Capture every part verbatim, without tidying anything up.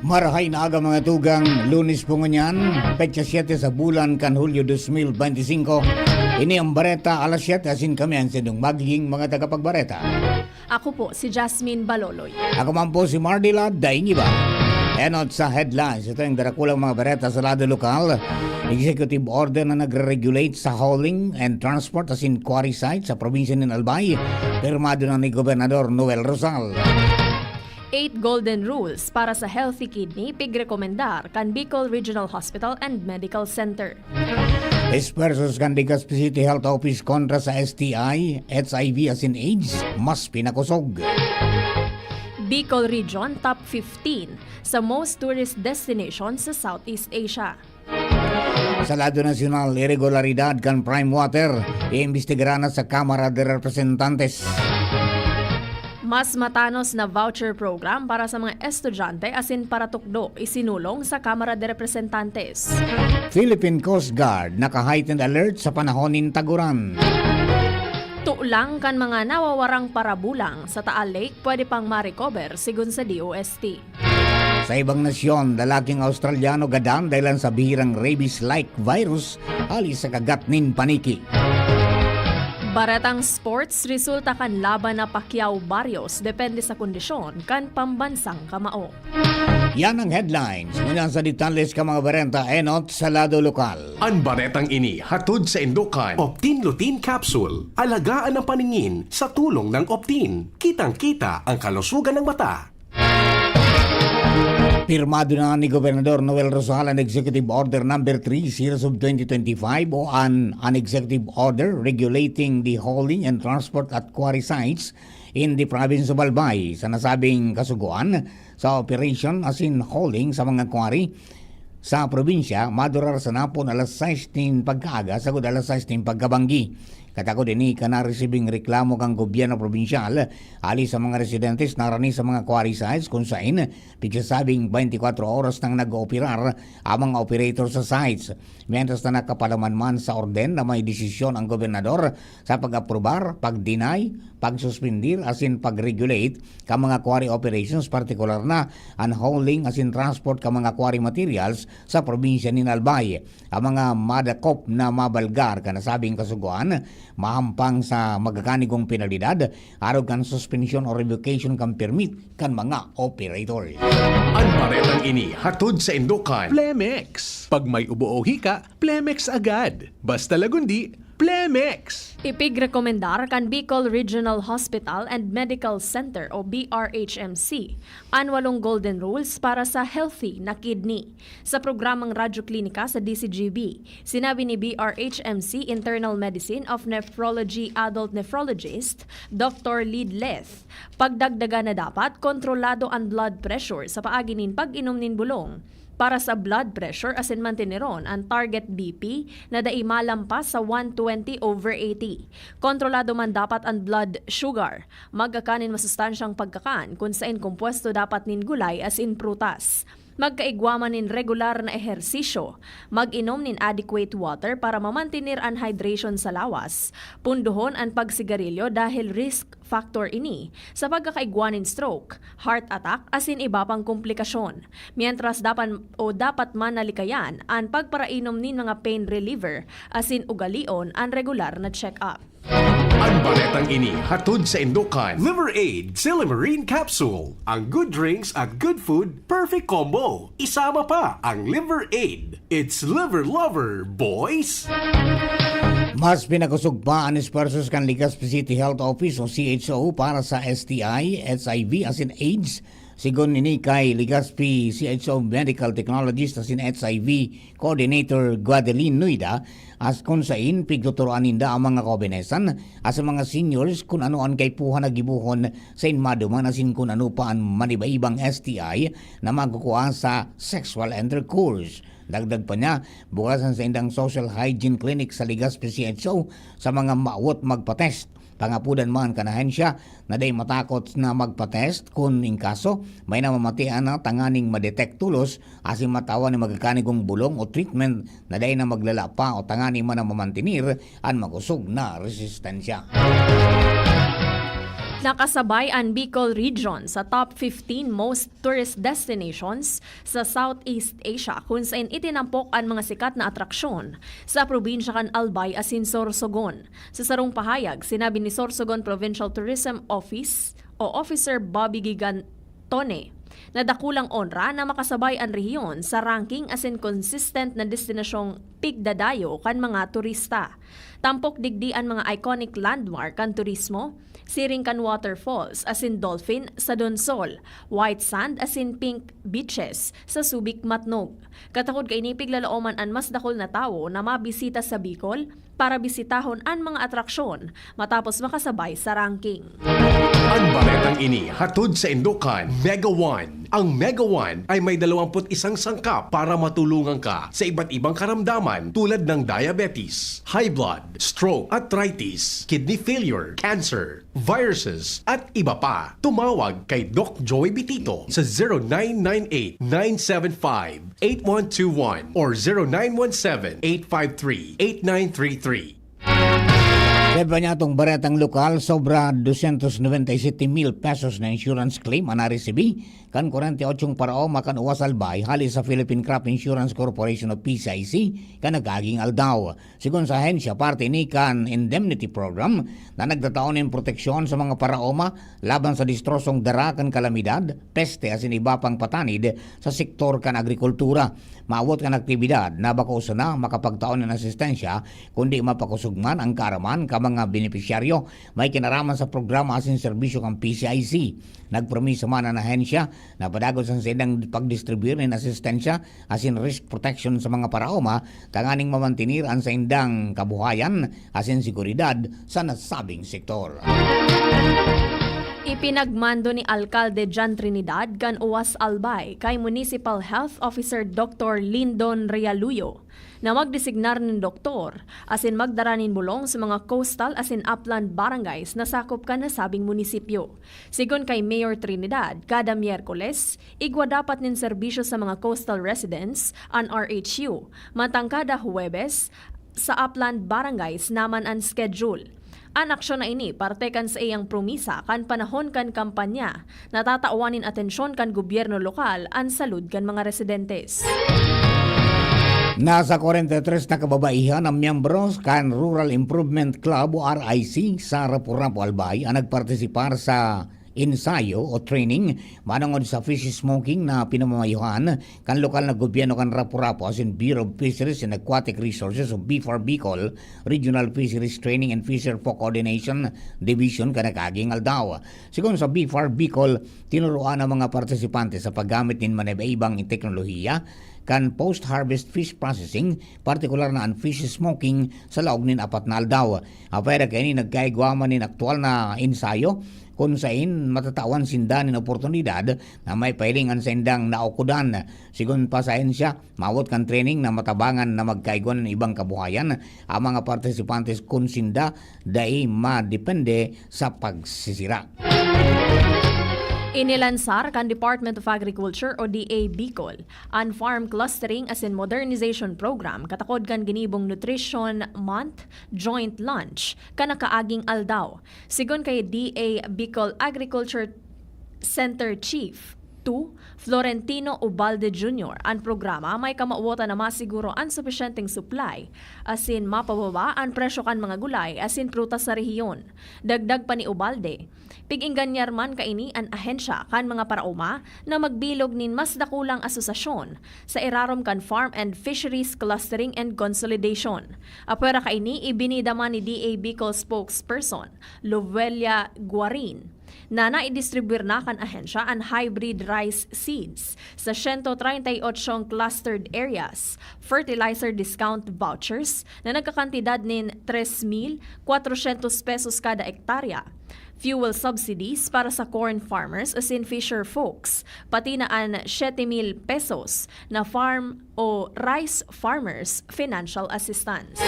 Marahay na aga, mga tugang, Lunes po ngunyan, petsa siyete sa bulan kan Hulyo dos mil benti singko. Ini ang Bareta Alas Siyete, asin kami ang sindong magiging mga tagapagbareta. Ako po si Jasmine Baloloy. Ako man po si Mardila Daingiba. Enot sa headlines, ito ang darakulang mga bareta sa lado lokal. Executive order na nagre-regulate sa hauling and transport asin quarry site sa probinsya nin Albay, pirmado na ni Gobernador Noel Rosal. Eight Golden Rules para sa Healthy Kidney pigrekomendar kan Bicol Regional Hospital and Medical Center. Esfuerzos kan Legazpi City Health Office kontra sa S T I, H I V asin AIDS, mas pinakosog. Bicol Region top fifteen sa most tourist destination sa Southeast Asia. Sa lado nasyonal, iregularidad kan Prime Water, iimbestigaran na sa Kamara de Representantes. Mas matanos na voucher program para sa mga estudyante asin paratukdo isinulong sa Kamara de Representantes. Philippine Coast Guard naka-heightened alert sa panahon nin taguran. Tulang kan mga nawawarang parabulang sa Taal Lake pwede pang ma-recover, sigon sa D O S T. Sa ibang nasyon, lalaking Australiano gadan dahilan sa bihirang rabies-like virus hali sa kagat nin paniki. Baretang sports, resulta kan laban na Pacquiao-Barrios depende sa kondisyon kan pambansang kamao. Yan ang headlines. Ngunyan sa detalles kan mga bareta, enot sa lado lokal. An baretang ini hatod saindo kan Optin Lutein Capsule. Alagaan ang paningin sa tulong ng Optin. Kitang-kita ang kalusugan ng mata. Pirmado na ni Gobernador Noel Rosal an Executive Order Number three, Series of twenty twenty-five, o an, an Executive Order Regulating the Hauling and Transport at Quarry Sites in the Province of Albay. Sa nasabing kasugoan, sa operation asin hauling sa mga quarry sa probinsya, madurar sa napon alas sais nin pagkaaga sagod alas sais nin pagkabanggi. Katakod ini kan naresibing reklamo kan gobyerno probinsyal hali sa mga residentes na harani sa mga quarry sites, kun saen pigsasabing twenty-four oras nang nag-ooperar ang mga operator sa sites. Mientras na nakapalaman man sa orden na may desisyon ang gobernador sa pag-aprobar, pag-deny, pagsuspindir asin pag-regulate kan mga quarry operations, partikular na an hauling asin transport kan mga quarry materials sa probinsya nin Albay. Ang mga madakop na mabalgar kan nasabing kasugoan mahampang sa magakanigong penalidad arog kan suspensyon o revocation kan permit kan mga operator. An baretang ini hatod saindo kan Plemex. Pag may ubo o hika, Plemex agad. Basta lagundi, Plemex! Ipigrekomendar kan Bicol Regional Hospital and Medical Center o B R H M C an walong golden rules para sa healthy na kidney. Sa programang Radyo Klinika sa D C G B, sinabi ni B R H M C Internal Medicine of Nephrology Adult Nephrologist, Doctor Lid Leth, pagdagdagan na dapat kontrolado an blood pressure sa paagi nin pag-inom nin bulong. Para sa blood pressure asin manteneron an target B P na dai malampas sa one twenty over eighty. Kontrolado man dapat an blood sugar. Magkakan nin masustansyang pagkakan kun saen kompuesto dapat nin gulay asin prutas. Magkaigwa man nin regular na ehersisyo. Mag-inom nin adequate water para mamantener an hydration sa lawas. Pundohon an pagsigarilyo dahil risk factor ini sa pagkakaigwa nin stroke, heart attack asin iba pang komplikasyon. Mientras dapat o dapat man na likayan an pagparainom nin mga pain reliever asin ugalion an regular na check-up. An baretang ini hatod saindo kan Liver Aid Silymarin Capsule. Ang good drinks at good food, perfect combo. Isama pa ang Liver Aid. It's Liver Lover, boys! Mas pinakosog pa an esfuerzos kan Legazpi City Health Office o C H O para sa S T I, H I V asin AIDS. Sigon ini kay Legazpi C H O Medical Technologist asin H I V Coordinator Guadeline Nuida, as kun sain pigtuturoan ninda ang mga kahobenesan asin mga seniors kun ano an kaipuhan na gibohon sain maduman asin kun ano pa an manibaibang S T I na magkukua sa sexual intercourse. Dagdag pa niya, bukas an saindang social hygiene clinic sa Legazpi C H O sa mga mawot magpa-test. Pangapodan man kan ahensya na dai matakot na magpa-test kun in kaso may namamatian na tanganing ma-detect tolos asin matawan nin magkakanigong bulong o treatment na dai na maglala pa o tanganing man na mamantenir an makosog na resistensya. Nakasabay an Bicol Region sa top fifteen most tourist destinations sa Southeast Asia, kun saen itinampok an mga sikat na atraksyon sa probinsya kan Albay asin Sorsogon. Sa sarong pahayag, sinabi ni Sorsogon Provincial Tourism Office o Officer Bobby Gigantone na dakulang onra na makasabay an rehiyon sa ranking asin consistent na destinasyong pigdadayo kan mga turista. Tampok digdi an mga iconic landmark kan turismo, siring kan waterfalls asin dolphin sa Donsol, white sand asin pink beaches sa Subic Matnog. Katakod kaini, piglalaoman an mas dakul na tawo na mabisita sa Bicol para bisitahon an mga atraksyon matapos makasabay sa ranking. Ang baretang ini hatod saindo kan Mega One. Ang Mega One ay may dalawampu't isang sangkap para matulungan ka sa iba't ibang karamdaman tulad ng diabetes, high blood, stroke, arthritis, kidney failure, cancer, viruses, at iba pa. Tumawag kay Doc Joey Bitito sa zero nine nine eight, nine seven five, eight one two one or zero nine one seven, eight five three, eight nine three three. Sa iba niya atong baretang lokal, sobra dosyentos nobenta y sete mil pesos na insurance claim an naresibi kan kwarenta y otso paraoma kan Uwas Albay hali sa Philippine Crop Insurance Corporation o P C I C kan nag-aging aldaw. Sigon sa ahensya, parte ini kan indemnity program na nagtatao nin proteksyon sa mga paraoma laban sa destrosong dara kan kalamidad, peste asin iba pang patanid sa sektor kan agrikultura. Maawot kan aktibidad na bako sana makapagtao nin asistensya, kundi mapakosog man ang kaaraman kan mga benepisyaryo may kinaraman sa programa asin serbisyo kan P C I C. Nagpromiso man an ahensya na padagos an saindang pagdistribuyar nin asistensya asin risk protection sa mga paraoma tanganing mamantener an saindang kabuhayan asin seguridad sa nasabing sektor. Ipinagmando ni Alkalde John Trinidad kan Uwas Albay kay Municipal Health Officer Doctor Lindon Realuyo na magdesignar nin doktor asin magdara nin bolong sa mga coastal asin upland barangays na sakop kan nasabing munisipyo. Sigon kay Mayor Trinidad, kada Miyerkules, igwa dapat nin serbisyo sa mga coastal residents an R H U, mantang kada Huwebes, sa upland barangays naman an schedule. An aksyon na ini parte kan saiyang promisa kan panahon kan kampanya na tatawan nin atensyon kan gobyerno lokal an salud kan mga residentes. Nasa kwarenta y tres na kababaihan ang miyembros kan Rural Improvement Club o R I C sa Rapu-Rapu, Albay, ang nagpartisipar sa ensayo o training manongod sa fish smoking na pinamamayuhan kan lokal na gobyerno kan Rapu-Rapu asin Bureau of Fisheries and Aquatic Resources o B F A R Bicol Regional Fisheries Training and Fisher Folk Coordination Division kan nag-aging aldaw. Sigon sa B F A R Bicol, tinuruan ang mga partisipante sa paggamit nin maniba-ibang teknolohiya kan post-harvest fish processing, partikular na an fish smoking, sa laog nin apat na aldaw. Apwera kaini, nagkaigwa man nin aktual na ensayo kun sain matatawan sinda nin oportunidad na maipahiling an saindang naukodan. Sigon pa sa ahensya, maawot kan training na matabangan na magkaigwa nin ibang kabuhayan ang mga partisipantes kun sinda dai madepende sa pagsisira. Inilansar kan Department of Agriculture o D A Bicol an Farm Clustering asin Modernization Program katakod kan ginibong Nutrition Month Joint Launch kan nakaaging aldaw. Sigon kay D A Bicol Agriculture Center Chief two, Florentino Ubalde Junior, an programa may kamawotan na masiguro an supisyenteng supply asin mapababa an presyo kan mga gulay asin prutas sa rehiyon. Dagdag pa ni Ubalde, pig-engganyar man kaini an ahensya kan mga paraoma na magbilog nin mas dakulang asosasyon sa irarom kan Farm and Fisheries Clustering and Consolidation. Apwera kaini, ibinida man ni D A Bicol spokesperson Lovelia Guarin na naidistribuyar na kan ahensya an hybrid rice seeds sa siyento treinta y ocho clustered areas, fertilizer discount vouchers na nagkakantidad nin tres mil kwatrosyentos pesos kada ektarya, fuel subsidies para sa corn farmers asin fisher folks, pati na an siyete mil pesos na farm o rice farmers financial assistance.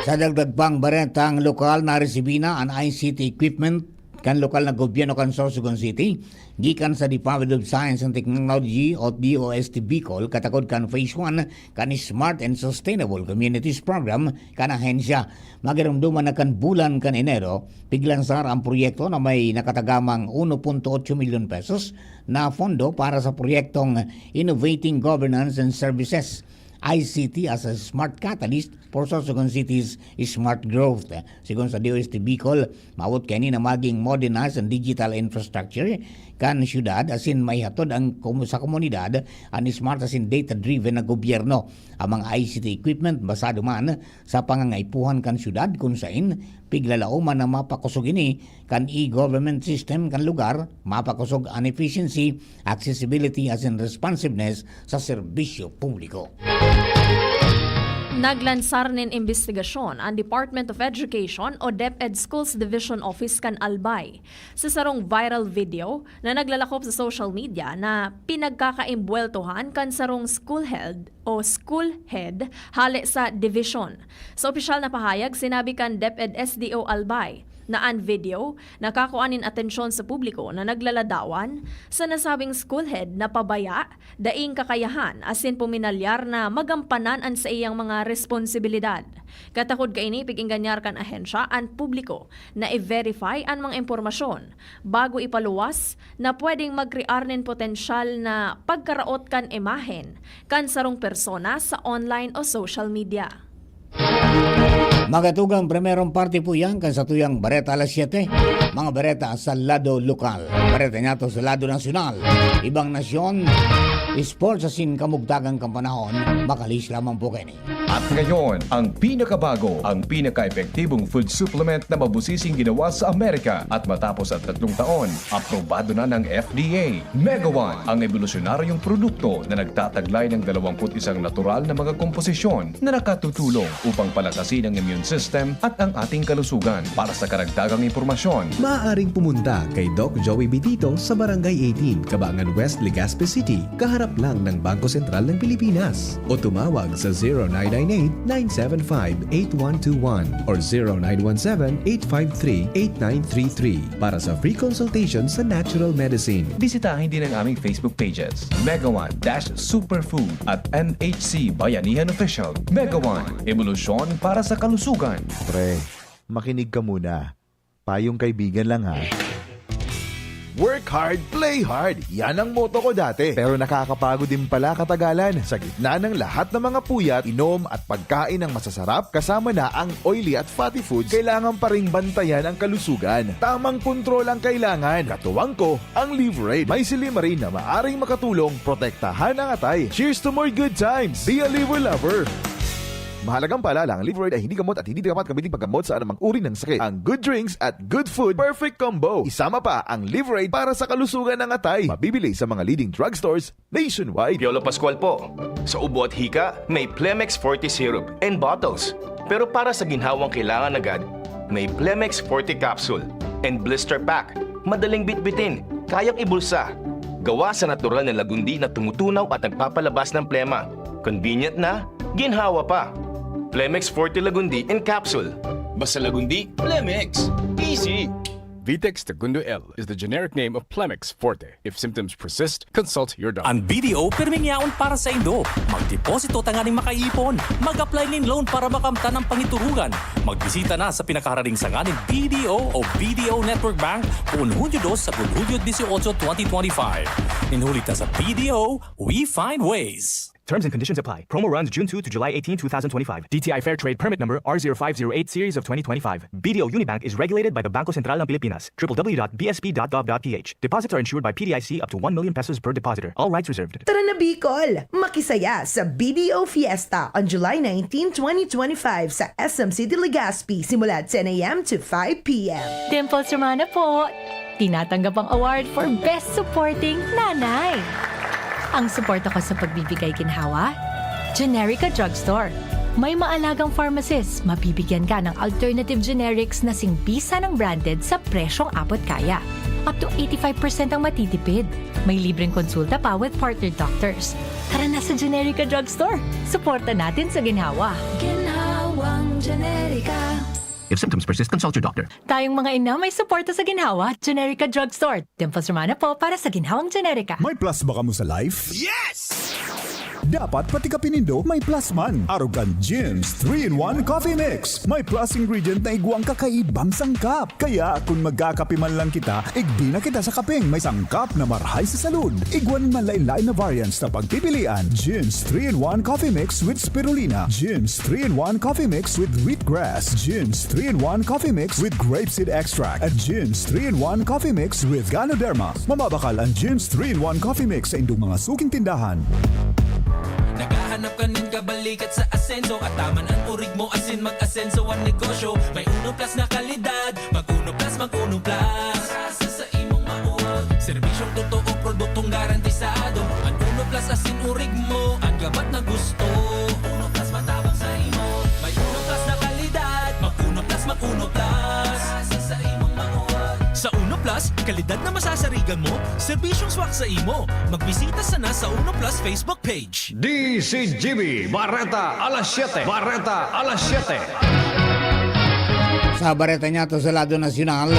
Sa dagdag pang baretang lokal, naresibi na an I C T equipment kan lokal na gobyerno kan Sorsogon City, gikan sa Department of Science and Technology o D O S T Bicol, katakod kan Phase one kan Smart and Sustainable Communities Program kan ahensya. Magirumduman na kan bulan kan Enero, piglansar ang proyekto na may nakatagamang uno punto otso milyon pesos na pondo para sa proyektong Innovating Governance and Services, I C T as a Smart Catalyst for Sorsogon City's Smart Growth. Sigon sa D O S T Bicol, maabot kaini na maging modernized ang digital infrastructure kan syudad asin maihatod ang komu-, sa komunidad an smart asin data-driven na gobyerno. Ang mga I C T equipment basado man sa pangangaipuhan kan syudad, kun sain piglalaoman na mapakosog ini kan e-government system kan lugar, mapakosog an efficiency, accessibility asin responsiveness sa serbisyo publiko. Naglansar nin imbestigasyon an Department of Education o DepEd Schools Division Office kan Albay sa sarong viral video na naglalakop sa social media na pinagkakaimbweltohan kan sarong school head o school head hale sa division. Sa opisyal na pahayag, sinabi kan DepEd S D O Albay na an video nakakua nin atensyon sa publiko na naglaladawan sa nasabing school head na pabaya, daing kakayahan asin puminalyar na magampanan an saiyang mga responsibilidad. Katakod kaini, pig-engganyar kan ahensya an publiko na i-verify an mga impormasyon bago ipaluwas na pwedeng magkrear nin potensyal na pagkaraot kan imahen kan sarong persona sa online o social media. Magatugang primerong parte po yan kan satuyang Bareta Alas Siyete. Mga bareta sa lado lokal. Bareta niyato sa lado nasyonal. Ibang nasyon, sports asin kamugtagang kan panahon. Makalihis lamang po kaini. At ngayon, ang pinakabago, ang pinaka-epektibong food supplement na mabusising ginawa sa Amerika at matapos ang tatlong taon, aprobado na ng F D A. Mega One, ang ebolusyonaryong produkto na nagtataglay ng dalawampu't isang natural na mga komposisyon na nakatutulong upang palakasin ang immune system at ang ating kalusugan. Para sa karagdagang impormasyon, maaaring pumunta kay Doc Joey Bitito sa Barangay eighteen, Cabangan West, Legazpi City, kaharap lang ng Bangko Sentral ng Pilipinas. O tumawag sa zero nine nine eight, nine seven five, eight one two one or zero nine one seven, eight five three, eight nine three three para sa free consultation sa natural medicine. Bisitahin din ang aming Facebook pages, Mega One dash Superfood at N H C Bayanihan Official. Mega One, ebolusyon para sa kalusugan. Pre, makinig ka muna. Payong kaibigan lang, ha. Work hard, play hard. Yan ang motto ko dati. Pero nakakapagod din pala katagalan. Sa gitna ng lahat ng mga puyat, inom at pagkain ng masasarap, kasama na ang oily at fatty foods, kailangan pa ring bantayan ang kalusugan. Tamang kontrol ang kailangan. Katuwang ko, ang Livraid. May silymarin na maaring makatulong protektahan ang atay. Cheers to more good times! Be a Liver Lover! Mahalagang paalala, ang Livraid ay hindi gamot at hindi dapat gamitin paggamot sa anumang uri ng sakit. Ang good drinks at good food, perfect combo. Isama pa ang Livraid para sa kalusugan ng atay. Mabibili sa mga leading drugstores nationwide. Piolo Pascual po. Sa ubo at hika, may Plemex Forte Syrup and bottles. Pero para sa ginhawang kailangan agad, may Plemex Forte Capsule and Blister Pack. Madaling bitbitin, kayang ibulsa. Gawa sa natural na lagundi na tumutunaw at nagpapalabas ng plema. Convenient na, ginhawa pa. Plemex Forte Lagundi in Capsule. Basta Lagundi, Plemex. Easy! Vitex Tagundo L is the generic name of Plemex Forte. If symptoms persist, consult your doctor. Ang B D O pirming yaon para saindo. Magdeposito tanganing makaipon. Mag-apply nin loan para makamtan ang pangiturugan. Magbisita na sa pinakaharaning sanga nin B D O o B D O Network Bank poon Hunyo dos sagkod Hunyo dieciocho, twenty twenty-five. Nin huli ta sa B D O, we find ways. Terms and conditions apply. Promo runs June two to July eighteen, two thousand twenty-five. D T I Fair Trade Permit Number R zero five zero eight Series of twenty twenty-five. B D O Unibank is regulated by the Bangko Sentral ng Pilipinas. W W W dot B S P dot gov dot P H. Deposits are insured by P D I C up to one million pesos per depositor. All rights reserved. Tara na, Bicol! Makisaya sa B D O Fiesta on July nineteen, twenty twenty-five sa S M City Legazpi, simula ten A M to five P M. Dimples Romana po! Tinatanggap ang award for Best Supporting Nanay. Ang suporta ko sa pagbibigay ginhawa, Generica Drugstore. May maalagang pharmacist, mabibigyan ka ng alternative generics na singbisa ng branded sa presyong abot kaya. Up to eighty-five percent ang matitipid. May libreng konsulta pa with partner doctors. Tara na sa Generica Drugstore. Suporta natin sa ginhawa. Ginhawang Generica. If symptoms persist, consult your doctor. Tayong mga ina may suporta sa ginhawa. Generica Drugstore. Dimples Romana po para sa ginhawang Generica. May plasma kamo sa life? Yes! Dapat pati kape nindo may plus man. Arog kan Jim's three-in-one Coffee Mix. May plus ingredient na igwang kakaibang sangkap. Kaya kung magkakape man lang kita, igbi na kita sa kapeng may sangkap na marhay sa salud. Igwa nin manlain-lain na variants na pagpipilian. Jim's three-in-one Coffee Mix with Spirulina. Jim's three-in-one Coffee Mix with Wheatgrass. Jim's three-in-one Coffee Mix with Grapeseed Extract. At Jim's three-in-one Coffee Mix with Ganoderma. Mababakal ang Jim's three-in-one Coffee Mix sa indong mga suking tindahan. Naghahanap ka nin kabalikat sa asenso, at taman ang urig mo asin mag-asenso ang negosyo. May Uno Plus na kalidad, mag Uno Plus, mag Uno Plus. Sa, sa imong mauwag, serbisyong totoo, produktong garantisado. Ang Uno Plus asin urig mo, ang gabat na gusto. Uno Plus matabang sa imo. May Uno Plus na kalidad, mag Uno Plus, mag Uno Plus. Sa, sa imong mauwag. Sa Uno Plus, kalidad na masasarigan mo, serbisyong swak sa imo. Magbisita sana sa Uno Plus Facebook page. D C G B, Bareta alas siyete. Bareta alas siyete. Sa bareta niya to sa lado nasyonal,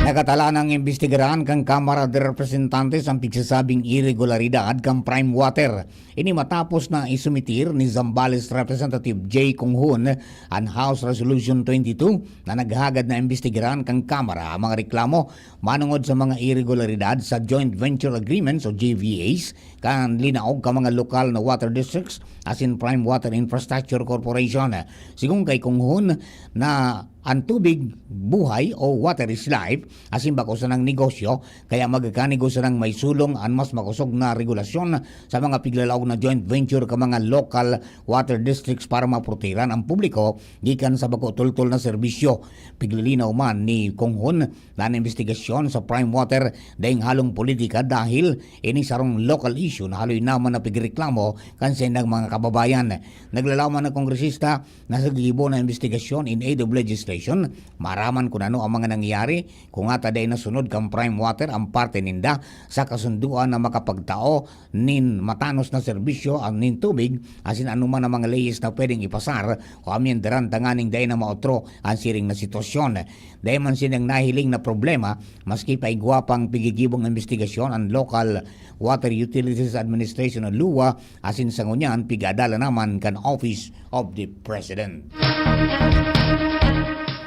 nakatalang imbestigaran kan Kamara de Representantes ang pigsasabing iregularidad kan Prime Water. Ini matapos na isumitir ni Zambales Representative Jay Conghon an House Resolution twenty-two na naghagad na imbestigaran kan Kamara ang mga reklamo manungod sa mga iregularidad sa Joint Venture Agreements o J V As kan linaog ka mga lokal na water districts asin Prime Water Infrastructure Corporation. Sigon kay Conghon na an tubig buhay o water is life, asin bako sanang negosyo, kaya magkakanigo sanang may sulong an mas makosog na regulasyon sa mga piglalaog na joint venture ka mga local water districts para maprotehiran ang publiko gikan sa bako tultol na serbisyo. Piglalinaw man ni Conghon na an imbestigasyon sa Prime Water daing halong politika dahil ini sarong local issue na haloy naman na pigreklamo kan saindang mga kababayan. Naglalaman na kongresista na sa gigibo na imbestigasyon in aid of legislation, maaraman kun ano ang mga nangyayari, kung ata dai nasunod kan Prime Water ang parte ninda sa kasunduan na makapagtao nin matanos na serbisyo an nin tubig, asin anoman ang mga leyes na pwedeng ipasar o amyendaran tanganing dai na maotro an siring na sitwasyon. Dai man sinang nahiling na problema, maski pa igwa pang pigigibong imbestigasyon an Local Water Utilities Administration o luwa, asin sa ngunyan pigadala naman kan Office of the President.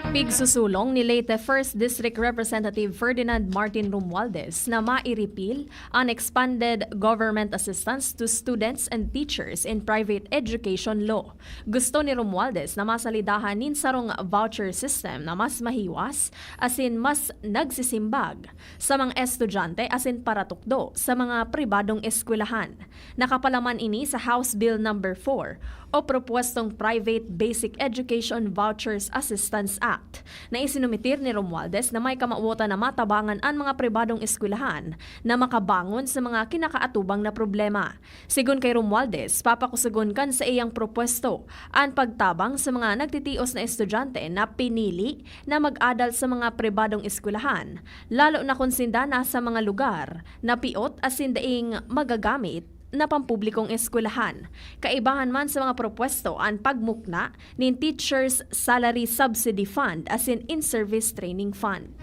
Pigsusulong ni Leyte First District Representative Ferdinand Martin Romualdez na mairipil an expanded government assistance to students and teachers in private education law. Gusto ni Romualdez na masalidahan nin sarong voucher system na mas mahiwas asin mas nagsisimbag sa mga estudyante asin paratukdo sa mga pribadong eskwelahan. Nakapalaman ini sa House Bill Number four o propwestong Private Basic Education Vouchers Assistance Act na isinumitir ni Romualdez na may kamawotan na matabangan an mga pribadong eskwelahan na makabangon sa mga kinakaatubang na problema. Sigon kay Romualdez, papakusogon kan saiyang propwesto an pagtabang sa mga nagtitios na estudyante na pinili na mag-adal sa mga pribadong eskwelahan, lalo na kun sinda nasa mga lugar na piot asin daing magagamit na pampublikong eskwelahan. Kaibahan man sa mga propwesto an pagmukna nin Teachers Salary Subsidy Fund asin In-Service Training Fund.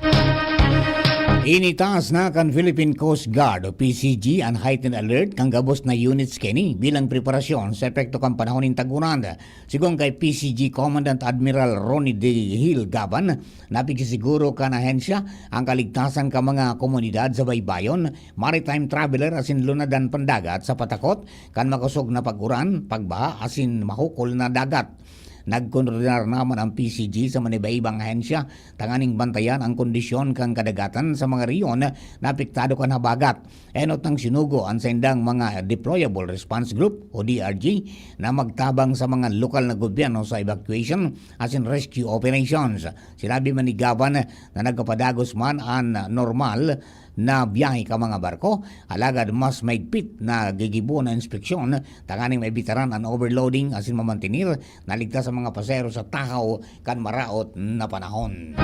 Initaas na kan Philippine Coast Guard o P C G an heightened alert kan gabos na units kaini bilang preparasyon sa epekto kan panahon nin tag-uran. Sigon kay P C G Commandant Admiral Ronnie De Gil Gaban, napigsisiguro kan ahensya ang kaligtasan kan mga komunidad sa baybayon, maritime traveler asin lunadan pandagat sa patakot kan makosog na pag-uran, pagbaha asin mahukol na dagat. Nagkoordinar naman ang P C G sa manibaibang ahensya tanganing bantayan ang kondisyon kan kadagatan sa mga rehiyon na apektado kan habagat. Enot nang sinugo an saindang mga Deployable Response Group o D R G na magtabang sa mga lokal na gobyerno sa evacuation asin rescue operations. Sinabi man ni Gaban na nagpapadagos man an normal na biyahe ka mga barko, alagad mas maigpit na gigibo na inspeksyon tanganing maibitaran an overloading asin mamantenir na ligtas sa mga pasahero sa tahaw kan maraot na panahon.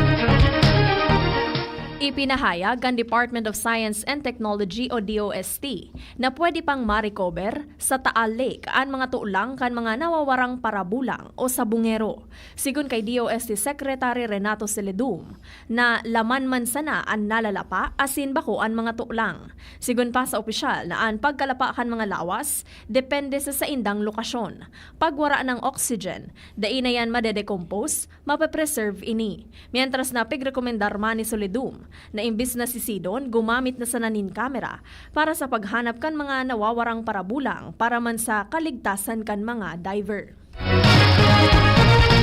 Ipinahayag kan Department of Science and Technology o D O S T na pwede pang ma-recover sa Taal Lake an mga tulang kan mga nawawarang parabulang o sabungero. Sigon kay D O S T Secretary Renato Celedum, na laman man sana an nalalapa asin bako an mga tulang. Sigon pa sa opisyal na an pagkalapa kan mga lawas depende sa saindang lokasyon. Pag wara nang oxygen, dai na yan madedecompose, mape-preserve ini. Mientras na pigrekomendar man ni Solidum na imbis na sisidon, gumamit na sana nin kamera para sa paghanap kan mga nawawarang parabulang para man sa kaligtasan kan mga diver.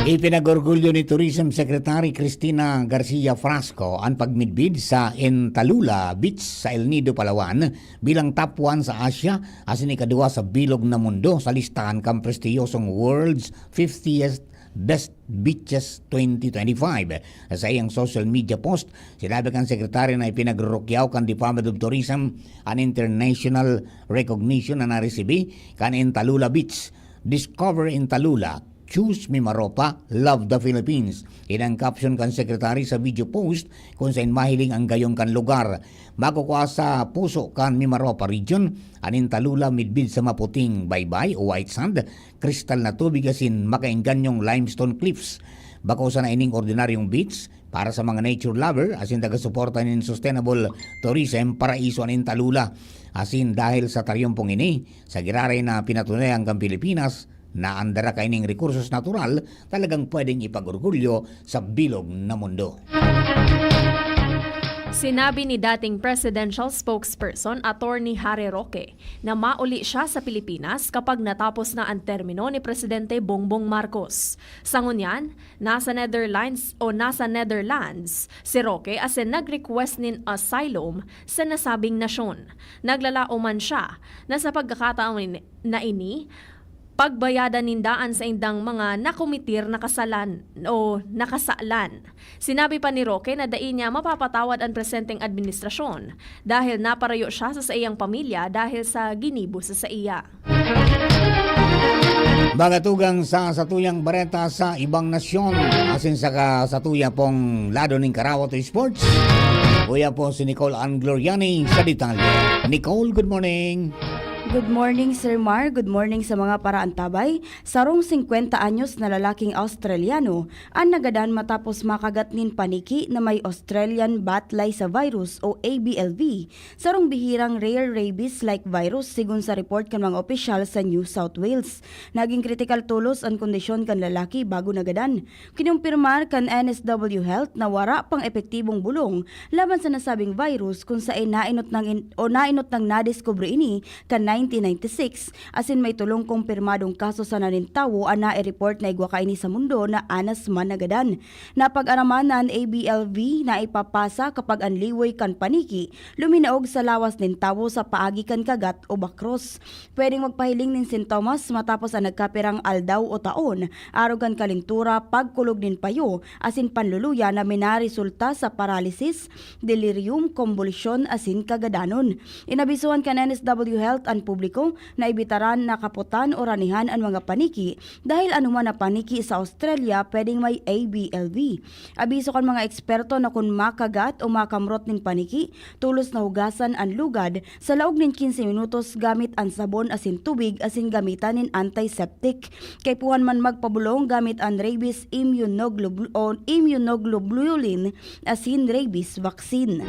Ipinag-orgulyo ni Tourism Secretary Cristina Garcia Frasco an pagmidbid sa Entalula Beach sa El Nido, Palawan, bilang top one sa Asia asin ikaduwa sa bilog na mundo sa listahan kan prestiyosong World's fiftieth Best Beaches twenty twenty-five. Sa iyang social media post, sinabi kan sekretaryo na ipinagrurukyaw kan Department of Tourism an international recognition na naresibi kan Entalula Beach. "Discover Entalula, choose Mimaropa, love the Philippines." Yan ang caption kan sekretary sa video post kung sain mahiling ang gayong kan lugar. Makukua sa puso kan Mimaropa Region, an Entalula midbid sa maputing baybay o white sand, kristal na tubig asin makaengganyong limestone cliffs. Bako sana ining ordinaryong beach para sa mga nature lover asin taga-suporta nin sustainable tourism, paraiso an Entalula. Asin dahil sa taryumpong ini, sa giraray na pinatunayan kan Pilipinas, na an dara kaining rekursos natural talagang pwedeng ipag-orgulyo sa bilog na mundo. Sinabi ni dating presidential spokesperson Attorney Harry Roque na mauli siya sa Pilipinas kapag natapos na an termino ni Presidente Bongbong Marcos. Sa ngunyan, nasa Netherlands o nasa Netherlands si Roque asin nag-request nin asylum sa nasabing nasyon. Naglalaom man siya na sa pagkakataon na ini, pagbayadan ninda an saindang mga nakometer na kasalan o nakasalan. Sinabi pa ni Roque na dai niya mapapatawad an presenteng administrasyon dahil naparayo siya sa saiyang pamilya dahil sa ginibo sa saiya. Mga tugang sa satuyang bareta sa ibang nasyon, asin sa ka-, satuya pong lado ning Karawat o Sports, uya po si Nicole Ann Gloriani sa detalye. Nicole, good morning. Good morning, Sir Mar. Good morning sa mga paraantabay. Sarong singkwenta anyos na lalaking Australiano an nagadan matapos makagat nin paniki na may Australian bat laisa virus o A B L V, sarong bihirang rare rabies-like virus, sigon sa report kan mga opisyal sa New South Wales. Naging kritikal tolos an kondisyon kan lalaki bago nagadan. Kinumpirmar kan N S W Health na wara pang epektibong bolong laban sa nasabing virus, kun saen nainot nang in-, o nainot nang nadiskubre ini kan nineteen ninety-six, asin may tolong kumpirmadong kaso sana nin tawo an naireport na igwa kaini sa mundo na anas man nagadan. Napag-araman na an A B L V na ipapasa kapag an liwoy kan paniki luminaog sa lawas nin tawo sa paagi kan kagat o bakros. Pwedeng magpahiling nin sintomas matapos an nagkapirang aldaw o taon, arog kan kalentura, pagkulog nin payo, asin panluluya na minaresulta sa paralysis, delirium, kombolsyon, asin kagadanon. Inabisohan kan N S W Health an publiko na ibitaran na kapotan o ranihan an mga paniki dahil anoman na paniki sa Australia pwedeng may A B L V. Abiso kan mga eksperto na kun makagat o makamrot nin paniki, tolos na hugasan an lugad sa laog nin quince minutos gamit an sabon asin tubig asin gamitan nin antiseptic. Kaipuhan man magpabolong gamit an rabies immunoglobul-, o immunoglobulin asin rabies vaccine.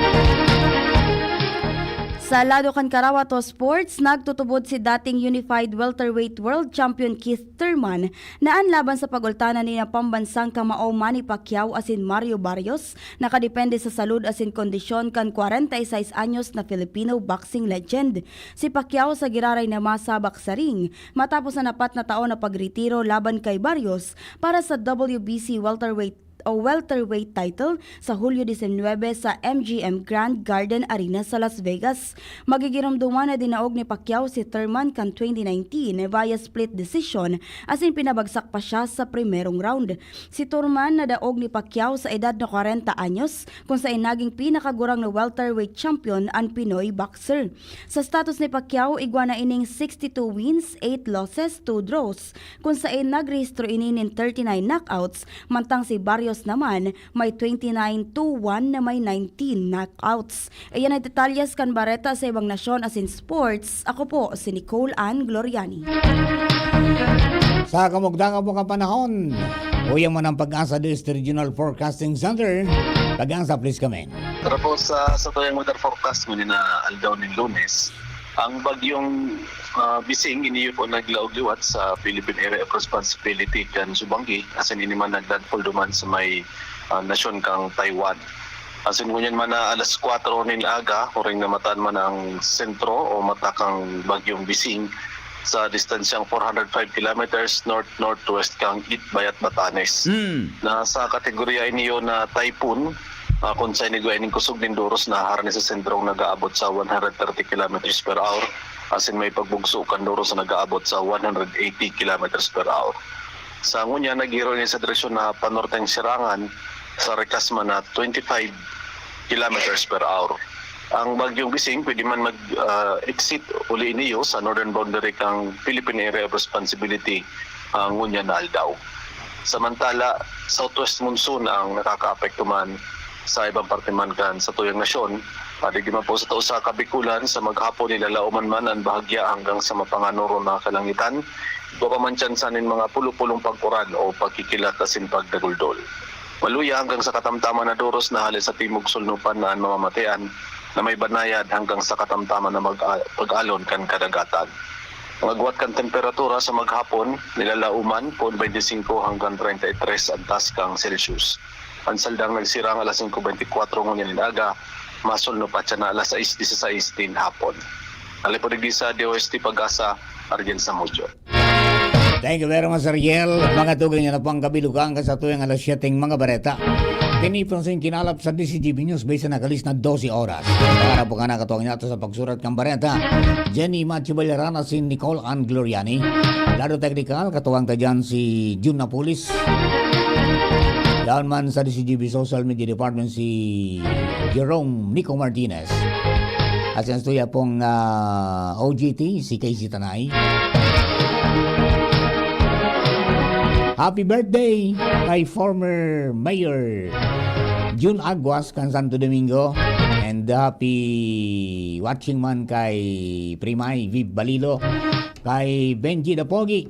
Sa lado kan Karawat o Sports, nagtutubod si dating Unified Welterweight World Champion Keith Thurman na an laban sa pag-ultanan ni na pambansang kamao Manny Pacquiao asin Mario Barrios nakadepende sa salud asin kondisyon kan kwarenta y seis anyos na Filipino boxing legend. Si Pacquiao sa giraray na masabak sa ring matapos an apat na taon na pagretiro laban kay Barrios para sa W B C welterweight o welterweight title sa Hulyo disinwebe sa M G M Grand Garden Arena sa Las Vegas. Magigiromdoman na dinaog ni Pacquiao si Thurman kan twenty nineteen via split decision asin pinabagsak pa siya sa primerong round. Si Thurman nadaog ni Pacquiao sa edad na kwarenta anyos, kun saen naging pinakagurang na welterweight champion an Pinoy boxer. Sa status ni Pacquiao, igwa na ining sixty-two wins, eight losses, two draws, kun saen nagrehistro ini nin thirty-nine knockouts, mantang si Barrios naman, may twenty-nine two one na may nineteen knockouts. Iyan ang detalyes kan bareta sa ibang nasyon asin sports. Ako po si Nicole Ann Gloriani. Sa kamugdangan po kan panahon, uyang man ang Pag-asa District Regional Forecasting Center. Pag-asa, please come in. Para po sa, sa tuyang weather forecast ngunyan na aldaw nin Lunes, ang bagyong uh, Bising iniyo po naglaog liwat sa Philippine Area of Responsibility kan Subangi, asin ini man naglandfall duman sa may uh, nasyon kang Taiwan. Asin ngunyan man na alas kwatro nin aga, huring namatan man ang sentro o mata kang bagyong Bising, sa distansyang four hundred five kilometers north-northwest kang Itbayat, Batanes. Hmm. Na sa kategorya iniyo na typhoon, uh, kun sa inigwa ining kusog nin duros na harani sa sentrong nag-aabot sa one hundred thirty kilometers per hour, asin may pagbugso kan duros na nag-aabot sa one hundred eighty kilometers per hour. Sa ngunyan, naghiro ini sa direksyon na panorteng sirangan sa rikas man na twenty-five kilometers per hour. Ang bagyong Bising pwede man mag-exit uli niyo sa northern boundary kang Philippine Area of Responsibility ang ngunyan na aldaw. Samantala, southwest monsoon ang nakakaapekto man sa ibang parte man kan sa tuyang nasyon. Digdi man po sa tao sa Kabikulan, sa maghapon nilalauman man an bahagya hanggang sa mapanganoro na kalangitan, igwa pa man tsansa nin mga pulo-pulong pag-uran o pagkikilat asin pagdaguldol. Maluya hanggang sa katamtaman na duros na hale sa timog sulnupan na an mamamatean na may banayad hanggang sa katamtaman na mag- pag-alon kan kadagatan. Ang agwat kan temperatura sa maghapon, nilalauman, poon twenty-five hanggang treinta y tres ang taas kang Celsius. Ang saldang nagsirang alas singko beintikwatro ngunyan nin aga, masulno pa siya na alas sais disisais nin hapon. Alipod digdi sa D O S T Pag-asa, Arjen Samudio. Thank you very much, Ariel. Mga tugang niya na po ang kabilugan ka sa tuwing alas siyete ng mga bareta. Tinipon sa kinalap sa D C G B News Base na kalis na dose oras. Para po ka nakatuwang niya sa pagsurat ng bareta. Jenny Machi Ballaran asin Nicole Ann Gloriani. Lado teknikal, katuwang ta dyan si Jun Napolis. Yaon man sa D C G B Social Media Department si Jerome Nico Martinez. At sa studio pong ah, O G T, si Casey Tanay. Happy birthday kay former Mayor Jun Aguas kan Santo Domingo. And happy watching man kay Primay Viv Balilo, kay Benji Dapogi,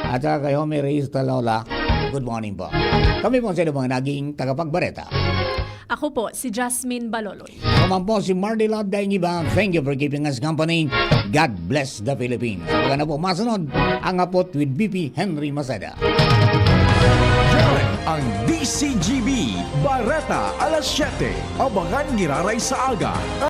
at saka kay Homer Reyes Talola. Good morning po. Kami po sa mga naging tagapagbareta. Ako po, si Jasmine Baloloy. Ako man po si Mardy Love Daingiba. Thank you for keeping us company. God bless the Philippines. Huwag na po masunod ang Apot with B P Henry Maceda. Yan ang D C G B, Bareta alas siyete. Abangan giraray sa aga.